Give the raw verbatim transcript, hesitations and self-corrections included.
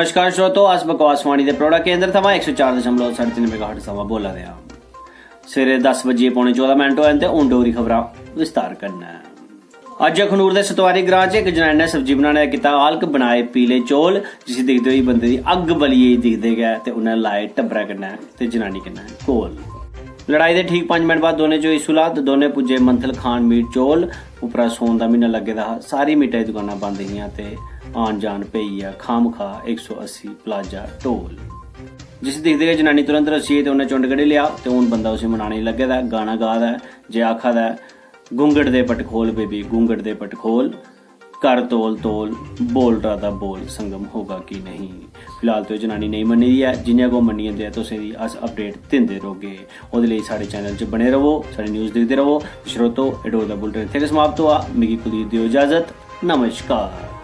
नमस्कार श्रोतो, अस बकवास वाणी दे प्रोड़ा केंद्र थमां इक सौ चार दशमलव साढ़े तिन्न मेगाहर्ट्ज थमां बोला दे आं। सवेरे दस बजियै पौने चौदां मिनट होए न ते हून डोगरी खबरां विस्तार कन्नै। अज्ज अखनूर दे सतवारी ग्रां च इक जनानी ने सब्जी बनाने दा कीता आलक, बनाए पीले चौल, जिसी दिखदे होई बंदे दी अग्ग बली गेई। दिखदे गै ते उन्नै लाए टब्बरै कन्नै ते जनानी कन्नै घोल। लड़ाई दे ठीक पंज मिनट बाद दोनें च होई सुलह ते दोनें पुज्जे मंथल खान मीट चौल। उप्परा सौन दा म्हीना लग्गे दा हा, सारी मीटा दी दकानां बंद हियां ते आन जान पेई गेआ खामखा इक सौ अस्सी प्लाजा टोल। जिसी दिखदे गै जनानी तुरंत रस्सी गेई ते उन्नै चुंड कड्ढी लेआ ते हून बंदा उसी मनाने गी लग्गे दा ऐ, गाना गा दा ऐ, जे आखा दा ऐ, "घुंघट दे पटखोल बेबी, घुंघट दे पटखोल, कर तौल तौल, बोल राधा बोल, संगम होगा कि नहीं।" फिलहाल ते ओह् जनानी नेईं मन्नी दी ऐ, जि'यां गै ओह् मन्नी जंदे ऐ तुसें गी अस अपडेट दिंदे रौह्गे। ओह्दे लेई साढ़े चैनल च बने रवो, साढ़ी न्यूज़ दिखदे रवो। श्रोतो, एह् डोगरी दा बुलेटिन इत्थै गै समाप्त होआ। मिगी कुलदीप देओ इजाजत। नमस्कार।